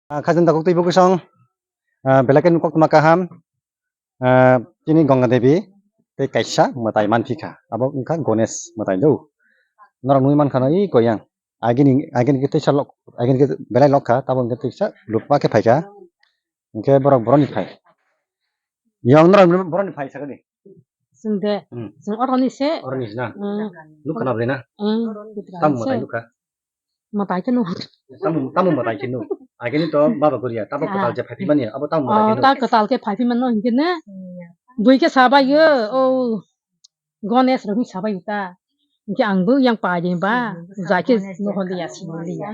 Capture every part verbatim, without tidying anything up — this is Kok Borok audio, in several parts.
Ah, khajang dakuk twi bukisong, ah, belai khe koktwma kaham, ah, chini Ganga Devi tei kaisa mwtai manphi kha, abo wngkha Ganesh mwtai do. Norok nugwi mankha no i koyang, agini, agini khe teisa lok, agini khe belai lok kha, tabuk hwnkhe teisa lukma khe phai kha, hwnkhe borok boroni phai. Yong norok boroni phai sakani. Chwng de, Hmm. chwng oroni se. Oroni se na? Hmm. Nukha na bwlai na? Hmm. Tamo mwtai nukha? Mwtai khe nuk. Tamo, tamo mwtai khe nuk? Agini to baba goria, tabo Ah. kwtal je phaiphimani, abo tamo mwtai Oh, khe nuk? Ta kwtal khe phaiphimano hinkhe ne? Bui khe sabai yo, oh, Ganesh rok hinwi sabai ta. Hinkhe ang bo yang pai de ba, jai khe nohor liya, sini liya.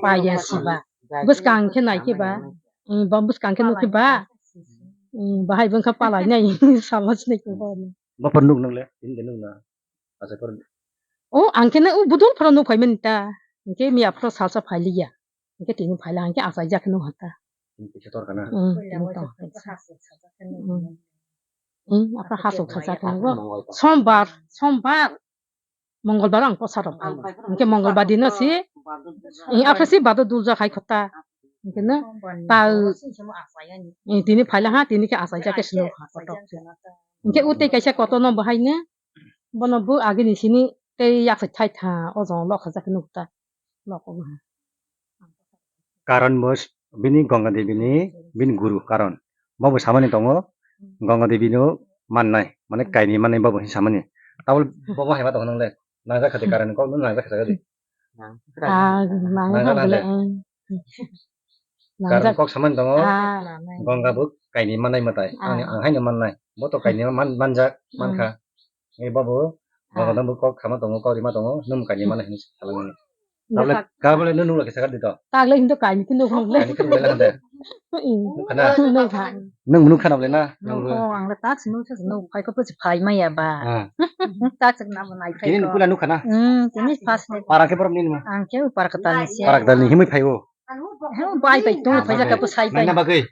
Pai de siba. Bwskang khe nai khe ba. Hmm, ba bwskang khe nuk khe ba. Hmm, bahai bo wngkha palai nai, salma sinai khe ba. Bopor nuk nang le, tini de nuk na. Acha kor. O, ang khe na, o, budol phano nuk phai mani ta. Hinkhe miya phano salsa phai liya. Hinkhe tini phai la, hinkhe achai jak nuk ha ta. Tini kisa tor kana. Hmm, tini tong. Hmm. Hmm, apa hasuk sajak nuk. Sombar, sombar. Mongolbar ang posa rok phai. Hinkhe Mongolbar dino si, eh, apha si bado dulja khai khota. Hinkhe no, ta, eh, tini phai la ha, tini khe achai jak khe sino ha kotok khe. Hinkhe o tei kaisa kotor no bahai no, bono bo agini sini tei yaksai thai tha, o jong lok khajak khe nuk ta. Lok o ha. Karon bo s-, bini Ganga Devi ni bini guru Karon. Bo bo samani tongo, Ganga Devi no mannai, mane kaini mannai bo bo hin samani. Tabul bo bo haiba tongo nang le. Nangjak kha de Karon kok no nangjak kha de. Ah, nang Nang ha kha bole, de. Ang. Karon Nangjak. Kok samani tongo, Ah. Ganga bo kaini mannai mwtai. Ah. Ani ang haino mannai. Bo to kaini man, manjak, Ah. mankha. Ei babu, Ah. babu nang bo kok khama tongo, kok rima tongo, nung kaini mana hinwi salango. Nung Tablet, kak- tablet nung nung lagi sakar dito. Tagle hinto kaini khe nung nung le. Kaini khe nung le hande. Ih. Nung khana. Nung kha. Nung nung khana bole na. Nung Nung le. Kho ang le tak sinu se nung khai ko pesi phai ma ya ba. Ah. Tak sik na bo nai khai Kini ko. Nung kula nung khana. Hmm, kini pas le. Para ke borom ni nung. Ang ke upar kata ni se. Para kata ni himui phai o. He, bai bai, tong phai jaka bwsai bai. Naina bagwi.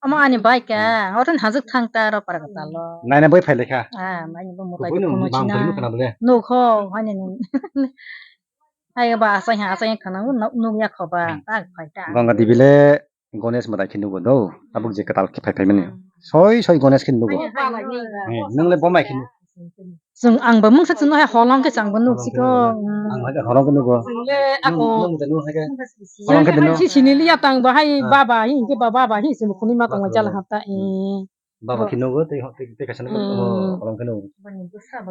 Omo ani bai ka, othon hajwk thang ta ro para kata lo. Naina bai phai lekha. Ah, mai bo mo bai Kubui nung kuno bang china. Bui nung khana bole. Nuk ho, hani nung. Hai ba asai ha, asai khana, nuk, nuk ya kho ba, Hmm. ta phai ta. Ganga Devi le Ganesh madai khe nugo do, tabuk je kwtal khe phai phai mani. Hmm. Soi soi Ganesh khe nugo. Hai, hai, hai. Hmm, nung le bo mai khe nugo. Chwng, ang bo mungsa chwngno hai holong khe chang bo nuk siko. Ang hai holong khe nugo. Chwng le ako. Nung, nung, nung hai khe. Holong khe dino. Si sini liya tang bo hai Ah. baba hi hinkhe ba baba hi chwng khunui ma tong Baba jala nugo. Hata e. Hmm. Baba khe nugo tei tei tei kaisa nugo. Hmm. Oh, holong khe nugo.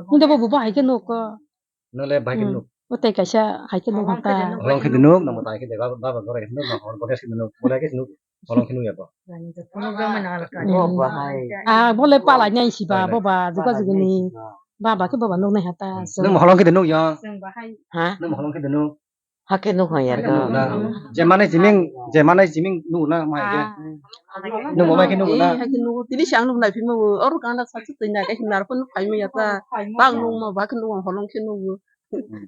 Hinda bo bo hai khe nugo. Nung le bai khe Hmm. nuk. O tei kaisa hai khe nuk hata. Holong khe nuk, nang bo tai khe de, baba, baba gorai khe nuk, nang hor gorai khe nuk, bolai khe nuk, holong khe nuk ya bo. Hmm. Bo bahai. Ah, bo le palai nai si ba, Palai. Bo ba, juga juga ni. Baba khe baba nuk nai hata. Hmm. Nung holong khe de nuk ya. Ha? Nung holong khe de nuk. Ha khe nuk ya Hai khe nuk na. Hmm. Je manai jiming, je manai jiming nuk na mai khe. Ah. Nung bo mai khe nuk na. Eh, hai khe nuk. Tini siang nuk nai phimo, oro kanda sa chu twi na khe nar phone phai ma ya ta. Bang nuk ma ba khe nuk holong khe nuk.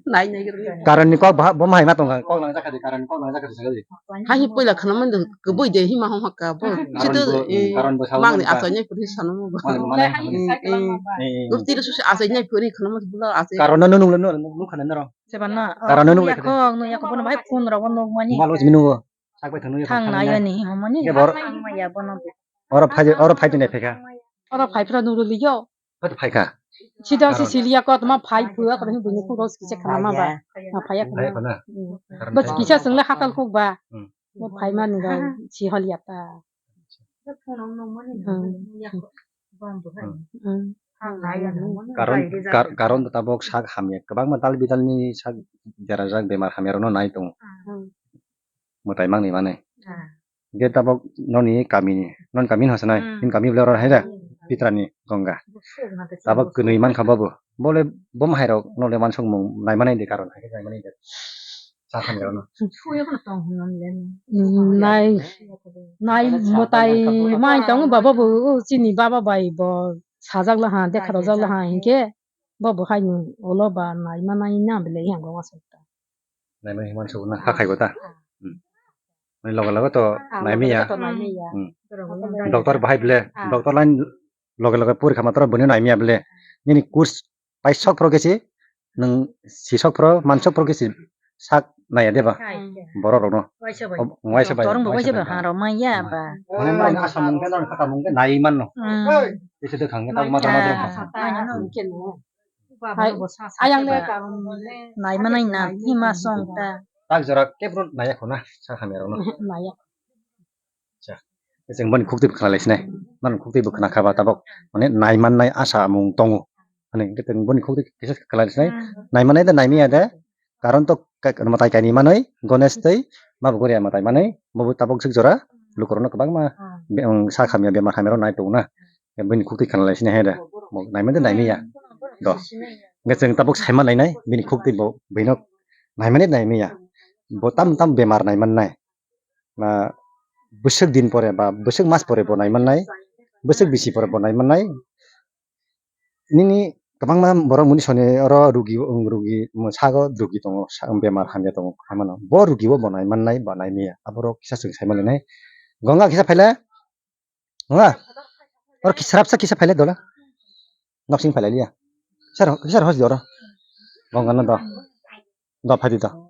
Nai nai gir. Karon ni kok ba, bo mai ma tong kha, kok nang jakha di, karon ni kok nang jakha di, sakha di. Hai hi poila khana man de, keboi de hi ma hong hakka, bo. Karon Chito, bo, eh, karon bo sa mang man de ta. Asai nai puri sanu mo ba. Mang de manai Eh, eh. Eh, eh. Gupti ru susi asai nai puri khana man bula asai. Karon no nung le no, nung khana no. Seba na. Karon no nung le Yakho, no yakho bono bai phone ro bono mani. Malo jimi nungo. Sak bai thang nung ya Thang thang na nai. Ya ni, homani. Ye bor. Thang ma ya bono. Oro phai, oro phai tini phai kha. Oro phai phra nung rili yo. Hoi to phai kha. Sida si Karon. Siliya ko tma phai phua ko hin bini khung ros kisa khana ma ba. Phai ya. Ma phai ya Phai khana. Khana. Hmm. Karon Bas phai. Kisa sung le hakal khuk ba. Hmm. Bo phai ma ni ro si hol ya ta. Hmm. Hmm. Hmm. Karon, kar-, karon tabok sak hamya kwbangma tal bidal ni sak derajak bemar hamya rokno nai tongo. Hmm. Mwtai mangni mane. Ah. Ge tabok noni kami ni, non kami ni hosa nai, Hmm. hin kami bole oro hai da, Hmm. Pitra ni Ganga. Tabok kwnwi mankha bobo. Bole bo hai rok nole mansok mung nai mani de karon hai nai mani de. Sa khan gano. Hmm, nai, nai mwtai mai tong baba bo, o chini baba bai bo sajak la ha, dekha rojak la ha, hinkhe bo bo hai ni ulo ba nai ma nai na bele yang gong asuk ta. Nai mani man suk na ha khai go ta. Hmm. Mane loge loge to Ah, nai miya. Loge loge to nai miya. Hmm. Doctor bahai bele, Ah. Doctor line loge loge pori kha matro bini nai miya bele. Nini course pai sok phro kesi, nung si sok phro, man sok phro kesi sak naiya de ba? Borok rokno. Waisa bai. Ob-, waisa bai, Torong bo waisa waisa bai, bai, ha. Hangrok manya ba. Mane, mane, asa mung khe, nang kaka mung khe, nai manno. Hmm. Ese de khang khe, tamo tamo. Ayang le. Nai manai na, hima song ta. Tak jora kebro naiya khona, sa khamya rokno. Naiya. Acha, chwng boni khuktwi bwkhwna lai sinai. Nang khuktwi bwkhwna kha ba tabok, mane, nai mannai asa mung tongo. Ani hwnkhe chwng boni khuktwi kisa khlai sinai. Hmm. Nai mannai da, nai manya da. Karon to ka-, mwtai kainwi manwi, Ganesh tei ma bo Goria mwtai manwi, bo bo tabok swk jora lukurokno kwbangma Hmm. be-, um, sa khamya bemar hamya rok nai tongo na. Bini khuktwi khlai sinai he da. Bo nai manya da, nai manya. Do. Hwnkhe chwng tabok sai manlai nai, bini khuktwi bo bwino nai manya da, nai manya. Bo tam tam bemar nai mannai. Na bwswk din pore ba bwswk mas pore bo nai mannai, bwswk bisi pore bo nai mannai. Nini kwbangma borok muni soni oro rugi, rugi, sago rugi tongo, sa-, bemar hamya tongo, hamano. Bo rugi o bo nai mannai, bo nai manya. Aborok kisa chwng sai manlai nai. Gonga kisa phaile. Gonga. Oro kisa rapsa kisa phaile dola. Noksing phaile liya. Sir, sir hos di oro. Gonga no do. Do phai di do.